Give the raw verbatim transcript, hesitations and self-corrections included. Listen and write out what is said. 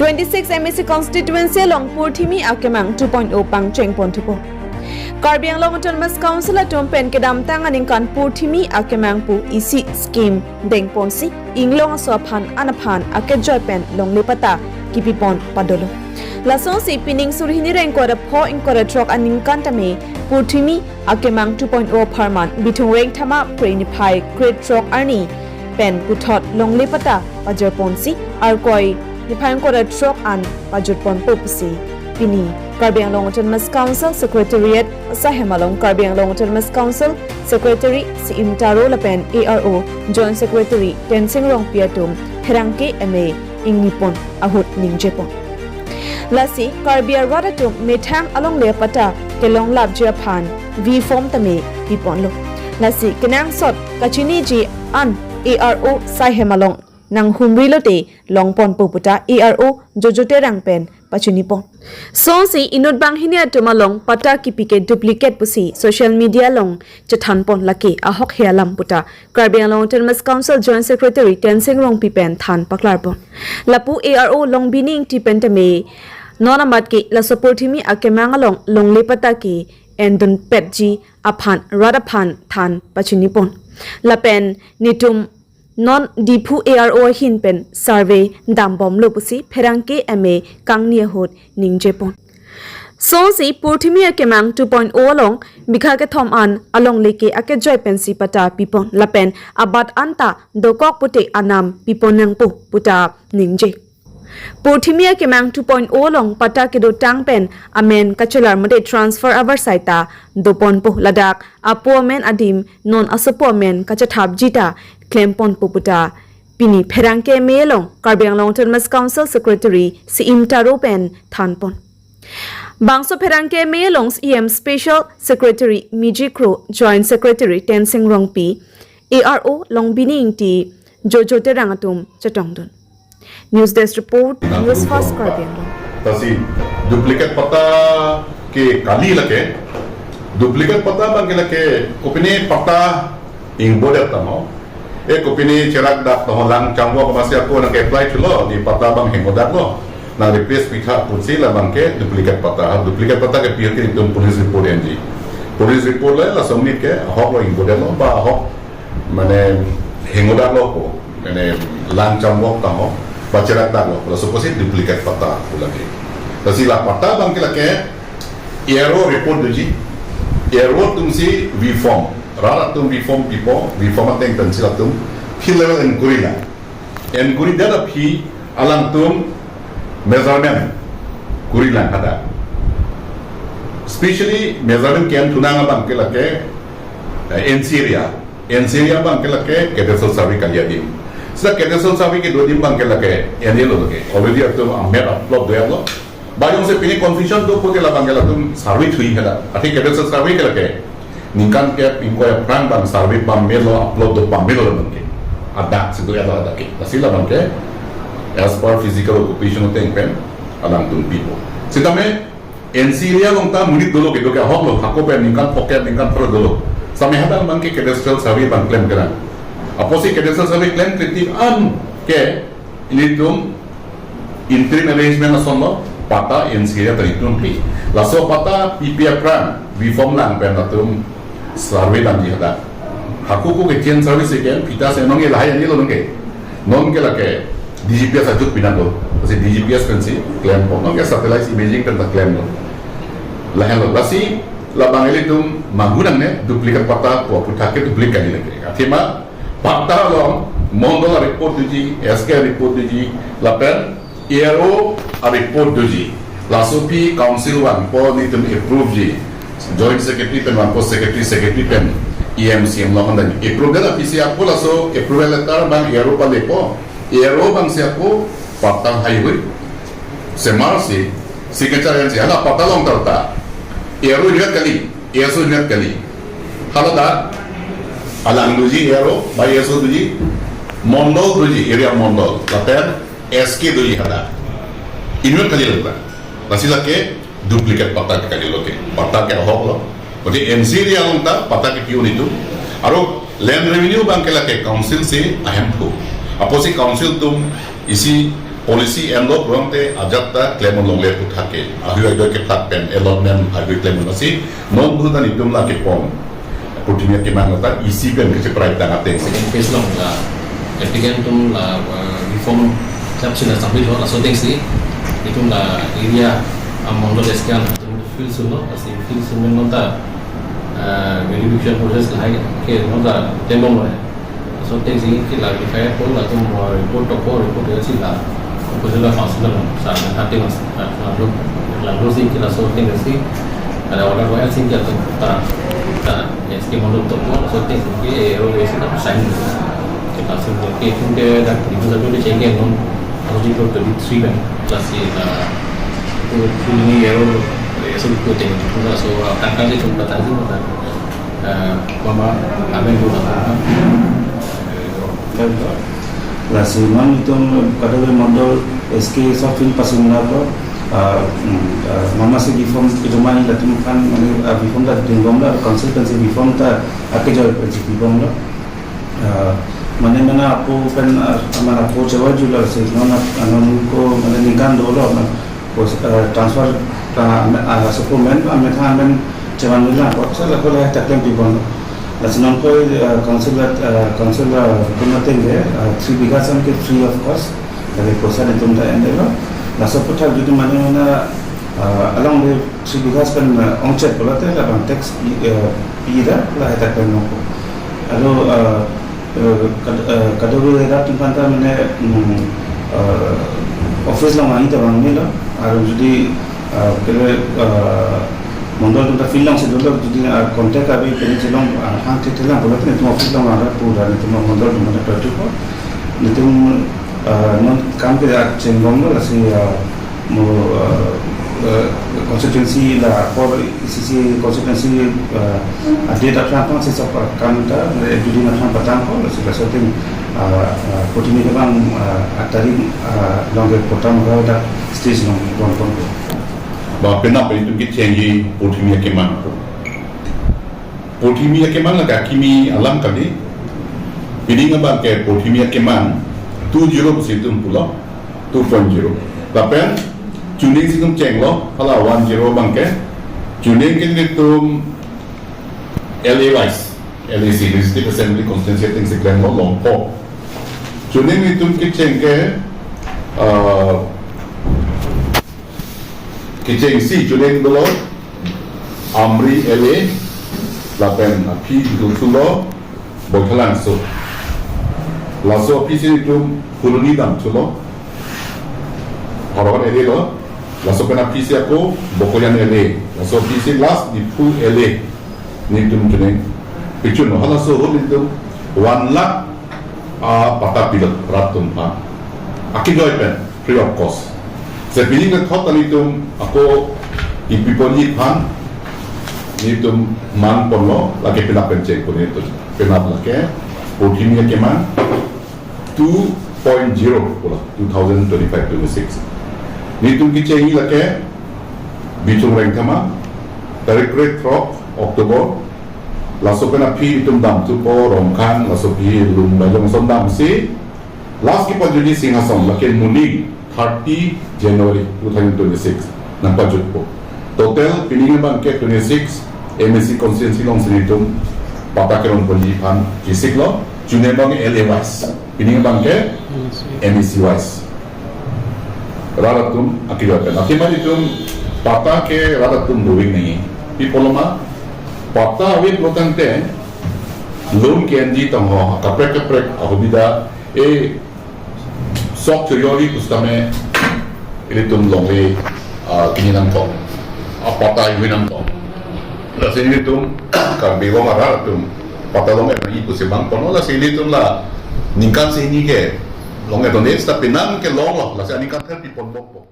Twenty-six M A C constituency along Purthimi Akemang two point oh pangcheng pon thupo. Karbi Anglong Autonomous Council atum pen kedamtang aningkan Purthimi Akemang pu isi scheme dengponsi inglong aso aphan an aphan akejoi pen longle patta kipipon padolo. Lasonsi pining suri hini ra ingkoi ra pho ingkoi ra throk aningkan tame Purthimi Akemang two point oh apharman Bithung Rengthama Phre niphai krethrok arni pen puthot longle patta pajirponsi Arkoi niphai ingkoi ra throk an pajutponpo pusi pini Karbi Anglong Autonomous Council Secretariat asaihem along Karbi Anglong Autonomous Council Secretary C M Taro lapen A R O Joint Secretary Tensing Rongpi atum pherangke eme ingnipon ahut ningjepon. Lasi Karbi arat atum methang alongle patta kelonglapji aphan V form tame piponlo. Lasi kenangsot kachiniji an A R O asaihem along nanghumri lote longponpo puta A R O Jojo Terang pen pachinipon. Sonsi inut banghini atum along patta kipi ke duplicate pusi social media along chethanpon, lake ahok he alam puta Karbi Anglong Autonomous Council Joint Secretary Tensing Rongpi pen than paklarpon. Lapu A R O Longbini Ingti pen tame non amat ke laso Purthimi Akemang along longle patta ke endunpetji aphan rat aphan than pachinipon. Lapen netum non Diphu A R O ahin pen survey dambomlo pusi pherangke eme kangni ahut ningjepon. Sonsi Purthimi Akemang two point oh along bikha kethom an alongle ke akejoi pensi patta pipon lapen abat anta dokok pute anam pipon nangpo puta ningje. Purthimi Akemang two point oh along patta kedotang pen amen kachelar mate transfer avarsai ta doponpo, ladak apo amen adim non asopo amen kachethapji ta klemponpo puta pini pherangke eme along Karbi Anglong Autonomous Council Secretary C M Taro pen thanpon. Bangso pherangke eme along C M Special Secretary Miji Kro, Joint Secretary Tensing Rongpi, A R O Longbini Ingti, Jojo Terang atum chetongdun. News Desk Report, News Fast Karbi Anglong. Tasi duplicate patta ke kali lake, duplicate patta abang ke lake kopine patta ingbodet tamo. E kopine cherak dak tamo, lang chambo kemasi ako nang apply thulo, ne patta abang hengodaklo, nang replace pitha pusi labang ke duplicate patta. Duplicate patta ke pirti itum police report enji. Police report le laso amonit ke ahoklo ingbodetlo, ba ahok mane hengodaklo ko, mane lang chambo tamo, ba cherak daklo, laso kosi duplicate patta pu lake. Tasi la patta abang ke lake A R O report doji, A R O atumsi V form, rat atum V form pipo, V form ateng pensi latum field level inquiry lang. Inquiry data aphi alangtum measurement kuri lang hadak. Specially measurement ke-en thunang abang ke lake, eh, N C area. N C area abang ke lake cadastral survey kali adim. Sita cadastral survey kedo adim abang ke lake, N A lo lake. Already atum map upload doyaplo. Ba jongsi pini confusion do pute labang ke latum survey thui hela. Athe cadastral survey ke lake ningkan kep ingkoi aphrang abang survey pamelo, upload do pamelo labang ke. Adak si doyaplo adak ke. Lasi labang ke as per physical occupation ateng pen alangtum pipo. Sitame N C area along ta monit dolo, kedo ke ahoklo, hako pen ningkan phokep ningkan pharo dolo. Sitame hadak abang ke cadastral survey abang klem kelang. Apotsi cadastral survey klem kretip an ke ilitum interim arrangement asonlo, patta N C area ta itum pi. Laso patta pipi aphrang V form lang pen latum survey damji hadak. Hako ko ke chain survey si ke-en, phita si nong ke lahai ani lo nong ke. Non ke lake D G P S ajut pinanglo. Lasi D G P S pensi klempo. Non ke satellite imaging pen ta klemlo. Lahenlo. Lasi labang ilitum magu nangne duplicate patta pu aphuthak ke duplicate kali lake. Athema patta along mondol a-report doji, S K a-report doji, lapen A R O a-report doji. Laso aphi council vangpo, netum approve ji. Joint secretary pen vangpo, secretary, secretary pen E M C M along anta approve det aphi si ako laso approval letter abang A R O palepo. A R O abang si ako patta haihui semar si signature en si hala patta along tarta. A R O inut kali, A S O inut kali. Hala dak alang doji A R O, ba A S O doji, mondol doji, area mondol, lapen S K doji hadak. Inut kali lo ba. Lasi lake duplicate patta ke kali lo ke. Patta ke ahoklo. Berarti N C area along ta patta ke pi-un itum. Aro land revenue abang ke lake council si ahemphu. Apotsi council atum isi Policy enlo pulote ajat ta klem longle pu thak ke. Ahui aidoi keplat pen allotment ahui klem lasi non dun ta netum la kepon. Purthimi Akemang ta isi pen kacheprai tang ateng si. Case along la applicant atum la, uh, reform chap sila sambil ho laso ateng si. Itum la area among lo deskan atum fill sun lo, lasi fill sun non ta, uh, verification process lahai ke non ta tembong lo. Laso ateng si ke la verified po latum, uh, report to po, report ya si la. Ko sila council lo, sa na hati mas, na, na lo, na lo si ke laso ateng si. Ada order ko si ke latum ta, ta, ya si ke mondol to po, laso ateng si ke, eh, ro si ta sign. Ke laso ke, ke, ke, dak di sa lo di chengke non, harus di ko to di three kan. Lasi, uh, ko, ko ni ya ro, ya so ko teng, ko laso, uh, tang tang si tum ta tang si mo ta. Eh, mama, amen dulu. Lasi non itum kadokave mondol S K sub field pasin lo, ah, hmm, ah, mama si reform kejomai latum aphan, mane, ah, reform ta ding bom lo, council pen si reform ta akejoi pen si bom lo. Ah, mane mane apo pen, ah, mane apo chewai julo si non, ah, non ko mane ningkan dolo, mane Pos-, eh, transfer ta, ah, supplement amethang amen chevan nila, ko sa la ko la ta klem pi bom. Lasi non ko, eh, council la, eh, council la kuna teng ke, eh, three bigha san ke free of cost. Lagi poisa netum ta en lo. Laso aputhak jodi mane mane, eh, along de three bigha pen, eh, ongchot pulote labang tax pi, eh, pi ta la ta klem nangpo. Alo, eh, eh, kad-, eh, kadokave rat atum aphan ta mane, mm, eh, office along vangji ta vang melo, aru jodi, eh, kele, eh, mondol atum ta field along si dolo, jodi, eh, contact ave pen chelong, eh, hang thek thelang pulote netum office along vang ra pu ra netum mondol atum aphan ta patu ko. Netum, eh, non kam ke cheng bom lo lasi, eh, mo, eh, eh, constituency la apor isi isi constituency, eh, a-date aphrang aphrang si sop akam ta, eh, jodi na aphrang patang ko, lasi laso ateng, eh, eh, Purthimi Akemang, eh, atarik, eh, along ke program ka dak stage along pon pon ko. Ba penap itum kechengji Purthimi Akemang ko. Purthimi Akemang la kakimi alam kali. Pining abang ke Purthimi Akemang two zero si itum pulo. Two point zero. Lapen chuning si itum chenglo, hala one zero abang ke. Chuning ke netum L A wise, L A C, Legislative Assembly Constituency ateng si klem lo, longpo. Chuning netum kecheng ke, ah, kecheng isi chuning dolo, Amri L A, lapen aphi dolo, Baithalangso. Laso aphi si netum Phuloni dam thulo. Horon L A lo. Laso pen aphi si ako Bokojan L A. Laso aphi si last Diphu L A. Netum chuning. Pichun lo. Halaso ahut netum one lakh, ah, patta pilo rat atum aphan. Akejoi pen. Free of cost. Si pining kethot ta netum ako ipiponji aphan netum man ponlo, lake penap pen cheng pon netum. Penap lake Purthimi Akemang two point zero pulo, two thousand twenty-five twenty-six. Netum kechengji lake Bichung Rengthama, tarik krethrok October, laso pen aphi netum dam thupo Rongkhang, laso aphi Lumbaijong ason damsi, last kepajuji Singhason, lake moning thirty January two thousand twenty-six nangpajutpo. Total pining abang ke twenty-six M A C constituency along si netum patta kerong ponji aphan kisik lo, chuning abang L A wise, pining abang ke M A C wise. Rat atum akejoi pen. Athema netum patta ke rat atum doving nangji. Pi pulo ma, patta ave pulo tangte loan ke-enji tong ho, kaprek kaprek ahobida, eh, sok chojorji pusitame ilitum longle, ah, pini nangkok, ah, patta hui nangkok. Lasi ilitum Karbi Anglong arat atum patta long-et nangji pusi bang ponlo, lasi ilitum la ningkan si hini ke long-et un-e, seta penang ke longlo, lasi aningkan thirty pon bokpo.